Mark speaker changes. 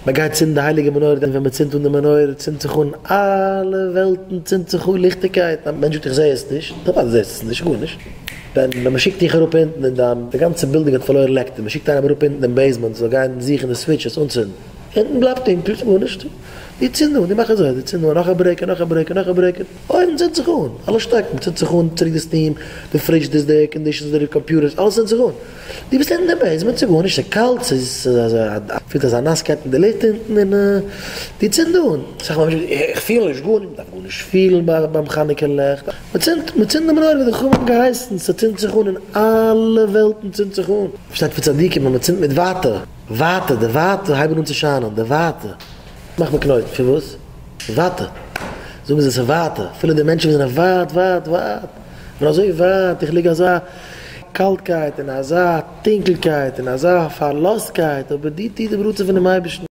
Speaker 1: מען גייט צינדן די הייליגע מנורה, און ווען מען צינדט אן די מנורה צינדט זיך אן אלע וועלטן, צינדט זיך אן ליכטיגקייט, א מענטש זאגט איך זע עס נישט, אוודאי זעסט עס נישט, גארנישט. ווען מען שיקט דיך אראפ אונטן אין דיין, די גאנצע בילדינג האט פארלוירן לעקטער, מען שיקט איינעם אראפ אונטן אין basement זאל גיין זוכן די switches אנצינדן, אונטן בלייבט טונקל, ס'גארנישט, דו צינד אן, דו מאך אזוי, דו צינד אן נאך א breaker, נאך א breaker, נאך א breaker, אויבן צינדט זיך אן, אלע שטעקן, צינדט זיך אן צוריק די steam, די fridge, די air conditions, די קאמפיוטערס, אלעס צינדט זיך אן. דו ביסט אין די basement ס'איז גארנישט ס'איז קאלט ס'איז פילט אזא נאסקייט אין די לופט אונטן און דו צינד אן אסאך מאל מענטשן איך פיל נישט גארנישט מ'דארף גארנישט פילן ביים חנוכה לעכט מ'צינדט מ'צינדט די מנורה ווי די חכמים האבן געהייסן ס'צינדט זיך אן אין אלע וועלטן צינדט זיך אן. שטייט פון צדיקים אז מ'צינדט מיט ווייטע ווייטע די ווייטע הייבן אן צו שיינען די ווייטע מאכט מען קנויטן פון וואס? ווייטע זאגן זיי ס'איז ווייטע אפילו די מענטשן וואס זענען ווייט ווייט ווייט כ'בין אזוי ווייט איך ליג אזא קאלטקייט און אזא טונקלקייט און אזא פארלאזטקייט, אבער דו טו דעם רצון פונעם אייבערשטן.